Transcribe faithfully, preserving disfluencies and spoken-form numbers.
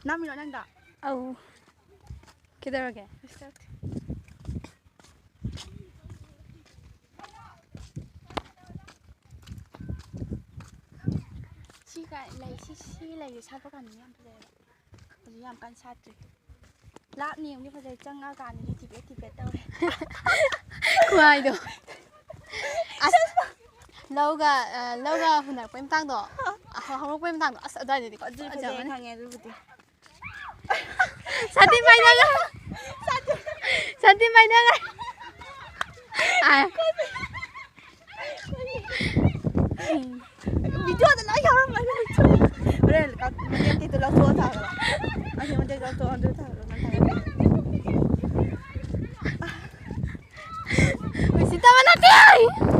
ꯅꯝꯃꯤꯔꯣ ꯅꯪꯗ? ꯑꯧ꯫ ꯀꯩꯗꯧꯔꯒꯦ? ꯁꯤ ꯀꯥꯏ ꯂꯩ? ꯁꯤ, ꯁꯤ ꯂꯩꯁꯦ ꯁꯥꯠꯄ ꯀꯥꯟꯗ ꯌꯥꯝ ꯐꯖꯩꯑꯕ꯫ ꯍꯧꯖꯤꯛ ꯌꯥꯝ ꯀꯟꯅ ꯁꯥꯠꯇ꯭ꯔꯤ꯫ ꯂꯥꯞꯅ ꯌꯦꯡꯕꯗꯤ ꯐꯖꯩ, ꯆꯪꯉꯛꯑꯀꯥꯟꯗꯗꯤ ꯊꯤꯕꯦꯠ ꯊꯤꯕꯦꯠ ꯇꯧꯔꯦ꯫ ꯈꯨꯍꯥꯏꯗꯣ꯫ ꯑꯁ, ꯂꯧꯒ, ꯑ, ꯂꯧꯒ ꯍꯨꯟꯅꯔꯛꯄꯩ ꯃꯇꯥꯡꯗꯣ, ꯑ, ꯍꯧꯔꯛꯄꯩ ꯃꯇꯥꯡꯗꯣ, ꯑꯁ, ꯑꯗꯨꯋꯥꯏꯗꯗꯤ ꯑꯗꯨꯗꯤ ꯐꯖꯩ, ꯐꯖꯕꯅꯤ꯫ ꯈꯪꯉꯦ ꯑꯗꯨꯕꯨꯗꯤ꯫ ꯁꯥꯇꯤꯟ ꯄꯥꯏꯅꯒ꯫ ꯁꯥꯇꯤꯟ ꯄꯥꯏꯅꯒ꯫ ꯑꯥ꯫ ꯚꯤꯗꯤꯑꯣꯗ ꯂꯣꯏ ꯌꯥꯎꯔꯝꯃꯅꯤ꯫ ꯍꯣꯔꯦꯟ ꯀ-, ꯃꯇꯦꯛ ꯃꯇꯦꯛꯇꯣ ꯂꯧꯊꯣꯛꯑ ꯊꯥꯔꯣ꯫ ꯑꯁꯤ ꯃꯇꯦꯛ ꯂꯧꯊꯣꯛꯑ ꯑꯗꯨ ꯊꯥꯔꯣ, ꯅꯪ ꯊꯥꯒꯠꯀꯦ꯫